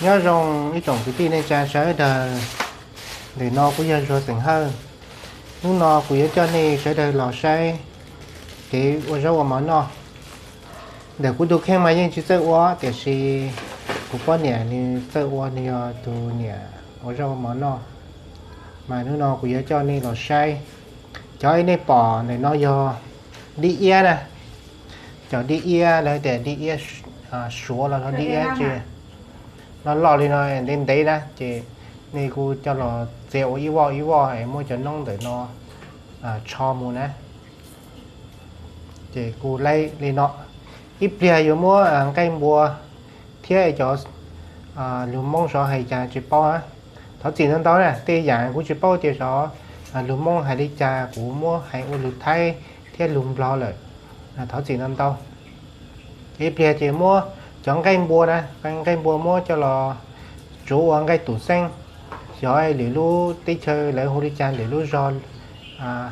Nyob zoo ib tsoom kwv tij neej tsa sawv daws, ntawm no kuv yog Zuag xeem Hawj. Hnub no kuv yuav coj nej sawv daws los saib kev ua zaub ua mov noj. Ntawm kuv tus kheej mas yeej tsis txawj ua, tiam sis kuv poj niam nws txawj ua, nws yog tus niam ua zaub ua mov noj. Mas hnub no kuv yuav coj nej los saib. Cov nej pom ntawm no yog dib iab na. Cov dib iab lawv tias dib iab Suav los yog dib iab tsis loj loj li no, ntev ntev na, ces nej kuj coj los txiav ua ib voj ib voj es muab cov noob ntawm no tsho mus na. Ces kuj laib li no. Ib pliag yuav muab nqaij npua thiab cov, lus Hmoob sov hais cas tsis paub na. Thov txim ntau ntau na, tej yam kuv tsis paub tias sov, lus Hmoob hais li cas kuv muab hais ua lus Thaib thiab lus Nplog lawm. Thov txim ntau ntau. Ib pliag ces muab cov nqaij npua na, nqaij npua muab coj los tsuav ua nqaij tum xeeb. Xyov lwm lub teb chaws lawv hu li cas, lwm lub zog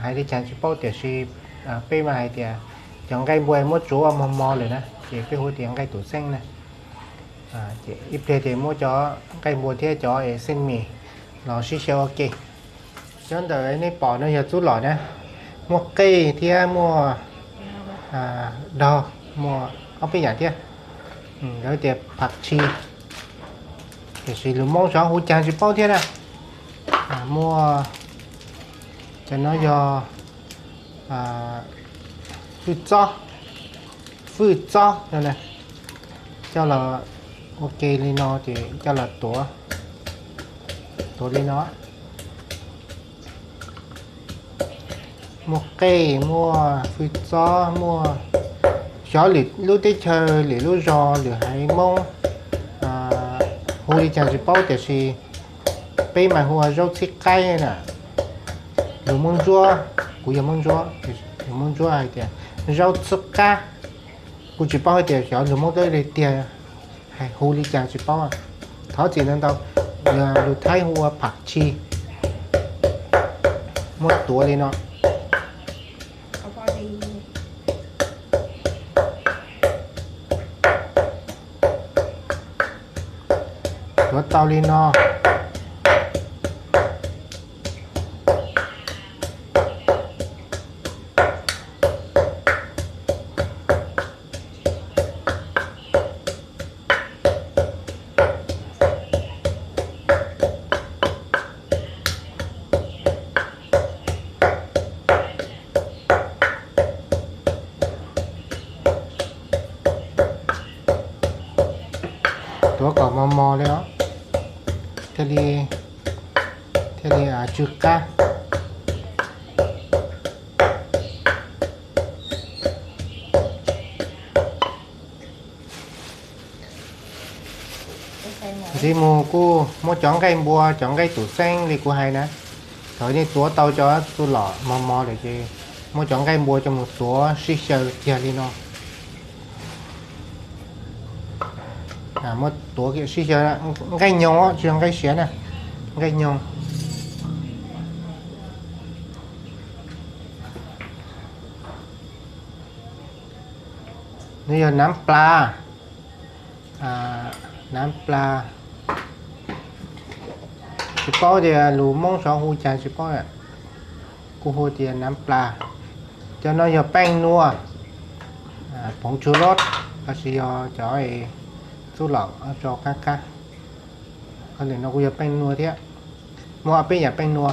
hais li cas tsis paub, tiam sis peb mas hais tias cov nqaij npua muab tsuav ua mos mos lawm na, ces peb hu tias nqaij tum xeeb na. Ib pliag ces muab cov nqaij npua thiab cov es xeeb mis los sib xyaw ua ke. Cov ntawm nej pom no yog txuj lom na, muaj qej thiab muaj dog, muaj ob peb yam thiab. Lawv tias phav tshi, tiam sis lus Hmoob sov hu cas tsis paub thiab na. Muaj cov no yog fwj txob, fwj txob no na, coj los ua ke li no ces coj los tuav, tuav li no. Muaj qej, muaj fwj txob, muaj, xyov lwm lub teb chaws lwm lub zog lwm haiv Hmoob hu li cas tsis paub, tiam sis peb mas hu ua zaub txhib qaib na. Lus Hmoob Ntsuab, kuv yog Hmoob Ntsuab, lus Hmoob Ntsuab hais tias zaub txhib qab. Kuv tsis paub hais tias xyov lus Hmoob Dawb li tiag, hais hu li cas tsis paub. Thov txim ntau ntau. Yog lus Thaib hu ua phav tshi. Muab tuav li no. Tuav tau li no. Tuav kom mos mos li os, thiaj li, thiaj li tsw qab. Ntxiv mus kuj muab cov nqaij npua, cov nqaij tum xeeb li kuv hais na. Thaum nej tuav tau cov txuj lom mos mos lawm ces muab cov nqaij npua coj mus tuav sib xyaw kiag li no. Muab tuav sib xyaw, nqaij nyoog tsis yog nqaij siav na, nqaij nyoog. Nws yog nav plas, nav plas. Tsis paub tias lus Hmoob sov hu cas tsis paub, kuv hu tias nav plas. Cov no yog peej nua, phoov tswv loj, lossis yog cov txuj lom tso qab qab. Qhov ntawm no kuj yog peej nua thiab, muaj ob peb yam peej nua.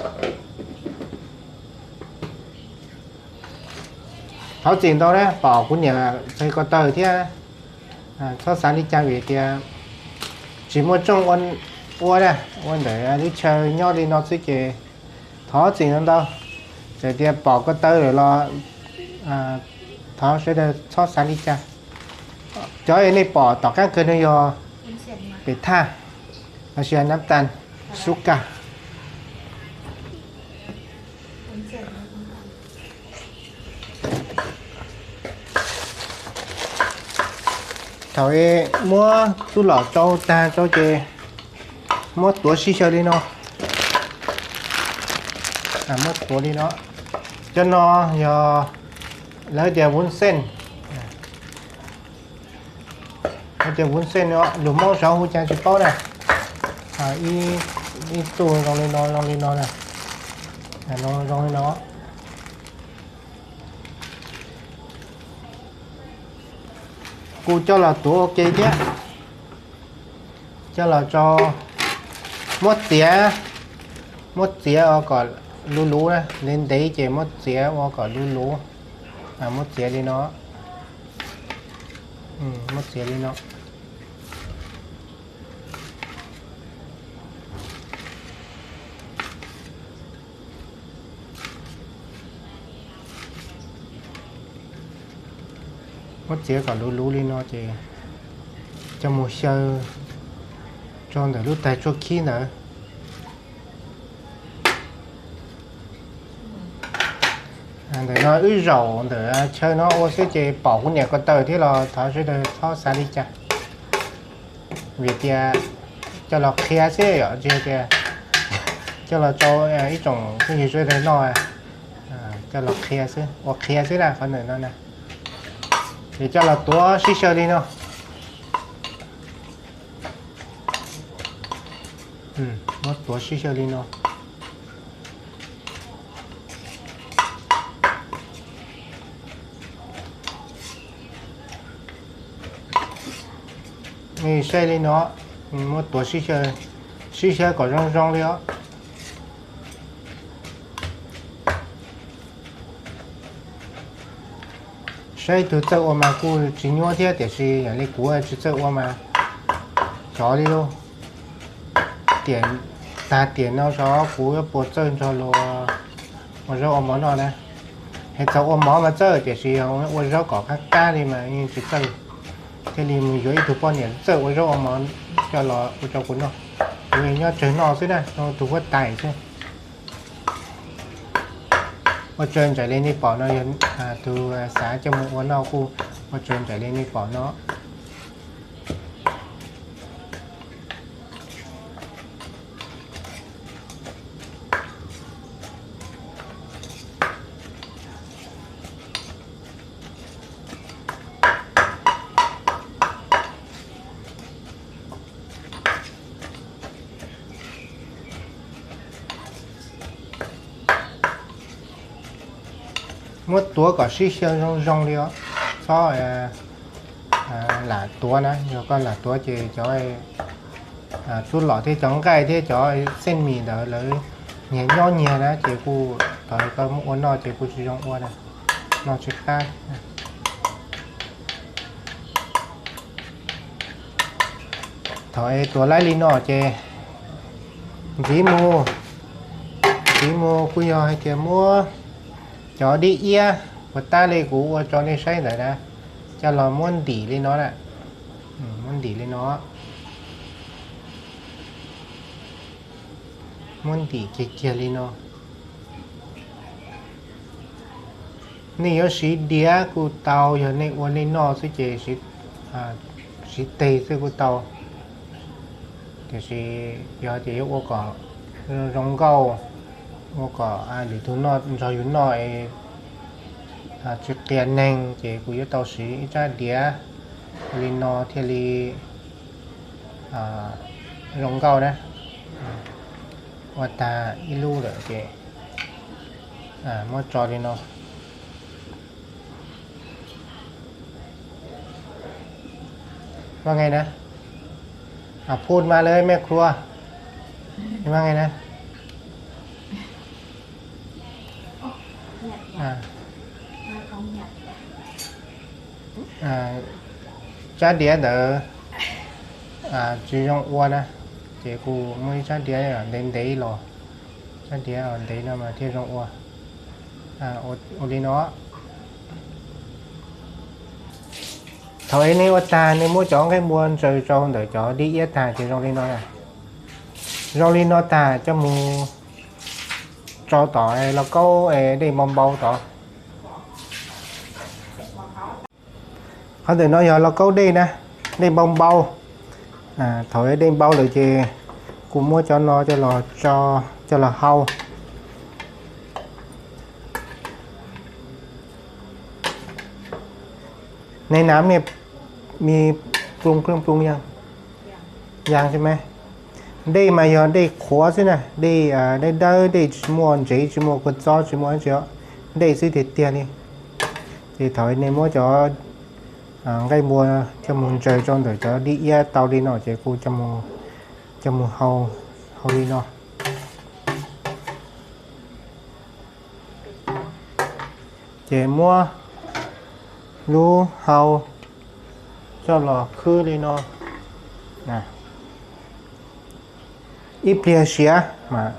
Thov txim ntau na, pom kuv niam txhais ko taw thiab, txhob xav li cas vim tias tsis muaj tsooj ua na, ua ntawm lub chaw nyob li no xwb ces thov txim ntau ntau. Txawm tias pom ko taw lawm los thov sawv daws txhob xav li cas. Cov nej pom tom qab kawg no yog pem thaj, lossis yog nab tas, sub kas. Thaum muab txuj lom tsau tag tsau ces muab tuav sib xyaw li no. Muab tuav li no. Cov no yog lawv tias vuv xeej, lawv tias vuv xeej, lus Hmoob sov hu cas tsis paub na. Ib, ib tug zoo li no, zoo li no na, zoo li no. Kuv coj los tuav ua ke thiab. Coj los tso, muab txiav, muab txiav ua kom luv luv na, ntev ntev ces muab txiav ua kom luv luv. Muab txiav li no, muab txiav li no. Muab txiav kom luv luv li no ces coj mus xyaw rau ntawm lub tais tshuaj khib ntawd. Ntawm no wb zaum ntawm chaw no ua xwb ces pom kuv niam ko taw thiab los thov sawv daws txhob xav li cas. Vim tias coj los qhia xwb yom, tsis hais tias coj los rau ib tsoom phooj ywg sawv daws noj, coj los qhia xwb, ua qhia xwb na qhov ntawm no na. Ces coj los tuav sib xyaw li no. Muab tuav sib xyaw li no. Saib li no, muab tuav sib xyaw, sib xyaw kom zoo zoo li os. Saib tus txawj ua mas kuj tsis nyuaj thiab, tiam sis yam li kuv tsis txawj ua mas xyov li lauj. Tiam, tag tiam no xyov kuv yuav puas txawj nrog luag ua zaub ua mov noj na. Hais txog ua mov mas txawj, tiam sis yog ua zaub kom qab qab li mas yeej tsis txawj. Thiaj li mus yuav ib tug poj niam txawj ua zaub ua mov coj los ua rau kuv noj. Kuv nyob tsawg noj xwb na, tus huab tais xwb. Ua tsaug ntawm li nej pom no, yog tus xav coj mus ua noj kuj ua tsaug ntawm li nej pom no. Muab tuav kom sib xyaw zoo zoo li os, txhob lam tuav na, yog koj lam tuav ces cov tub lom thiab cov nqaij thiab cov xeej mis ntawd lawv nyias nyob nyias na, ces kuj thaum koj muab ua noj ces kuj tsis zoo ua na, noj tsis qab. Thaum es tuav laib li no ces ntxiv mus, ntxiv mus kuj yog hais tias muab cov dib iab uas tab li kuv ua rau nej saib ntawd na, coj los muab ntim li no na, muab ntim li no, muab ntim kiag kiag li no. Nej yuav siv diav kuj tau, yog nej ua nej noj xwb ces siv teg xwb kuj tau. Tiam sis yog tias yuav ua kom zoo nkauj, ua kom lwm tus noj nrog yus noj es tsis qias neeg ces kuv yuav tau siv ib tsab diav li no thiaj li zoo nkauj na. Ua tag ib lub lawm ces muab tso li no.ว่าไงนะ อ่ะ พูดมาเลยแม่ครัว ว่าไงนะ อ่ะ อ่ะ tsab diav ntawd tsis zoo ua na, ces kuv muaj ib tsab diav ntev ntev los, tsab diav ntev no mas thiaj zoo ua. Ua li no. Thaum es nej ua tag nej muab cov nqaij npua ntsaws rau ntawm cov dib iab tag ces zoo li no. Zoo li no tag coj mus rau tom lauj kaub dej npau npau tod. Qhov ntawm no yog lauj kaub dej na, dej npau npau. Thaum dej npau lawm ces kuv muab cov no coj los tso, coj los hau. Nws nắm nè, mi plung plung plung yang, yang chứ mấy. Dej mas yog dej qhuav xwb na, dej dawb dawb, dej tsis muaj ntsev, tsis muaj kua txob, tsis muaj dab tsi, dej xwb tiag tiag li. Ces thaum nej muab cov nqaij npua coj mus ntsaws rau ntawm cov dib iab tau li no ces kuv coj mus hau li no. Ces muab lub hau coj los khwb li no ib pliag siav mam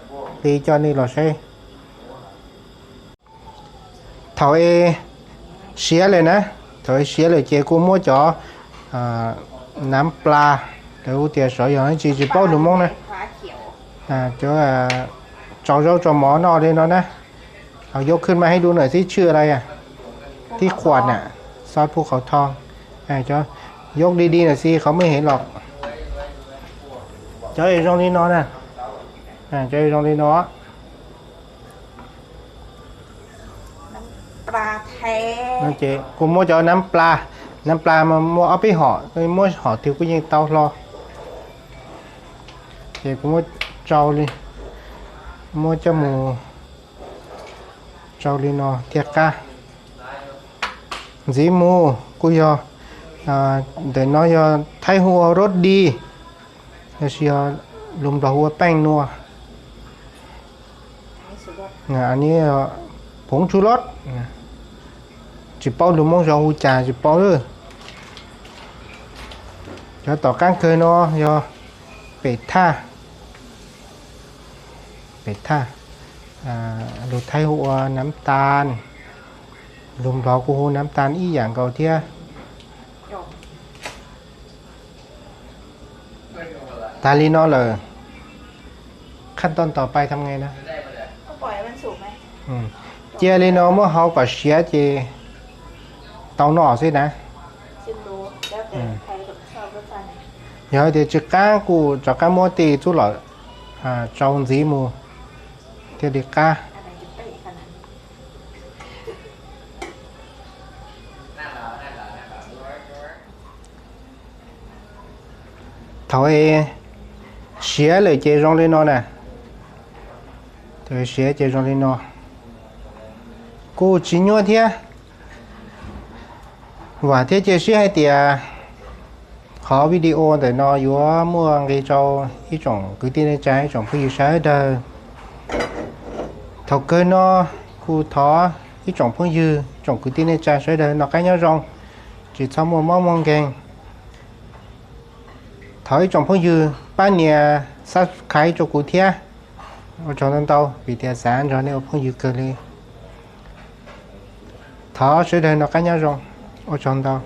li coj nej los saib. Thaum es siav lawm na, thaum es siav lawm ces kuv muab cov nam plas, lawv hu tias sov yog tsis tsis paub lus Hmoob na, cov tsau zaub tsau mov noj li no na. Hos yog khwb mas hais lus nam xib tshwj la, tib quas nam, xov phu qhauv thoo, yog di di nam xib qhov muaj heev los. Cov zoo li no na, cov zoo li no. Kuv muab cov nam plas, nam plas mas muaj ob peb hom, muab hom twg kuj yeej tau hlo. Ces kuv muab tsau li, muab coj mus tsau li no thiaj qab. Ntxiv mus kuj yog, ntawm no yog thaib hu ua rub di, los sis yog lus nplog hu ua peej nua, ni phoov tsu lod, tsis paub lus Hmoob zoo hu cas tsis paub lawm. Cov tom qab kawg no yog pem thaj, pem thaj, lus thaib hu ua nam tas, lus nplog kuj hu nam tas ib yam nkaus thiab. Tas li no lawm, khaj toj ntos pais tham nge na. Cia li no muab hau kom siav ces tau noj xwb na. Yog tias tsis qab kuj rov qab muab tej txuj lom tsau ntxiv mus thiaj li qab. Thaum es siav lawm ces zoo li no na. Thaum siav ces zoo li no, kuj tsis nyuaj thiab. Vam thiab cia siab hais tias qhov video ntawm no yuav muaj nqis rau ib tsoom kwv tij neej tsa, ib tsoom phooj ywg sawv daws. Thaum kawg no kuj thov ib tsoom phooj ywg, tsoom kwv tij neej tsa sawv daws noj qab nyob zoo, tsis txhob muaj mob muaj nkeeg. Thov ib tsoom phooj ywg pab nias subscribe rau kuv thiab. Ua tsaug ntau ntau vim tias xav nrog nej ua phooj ywg kawg li. Thov sawv daws noj qab nyob zoo. Ua tsaug ntau.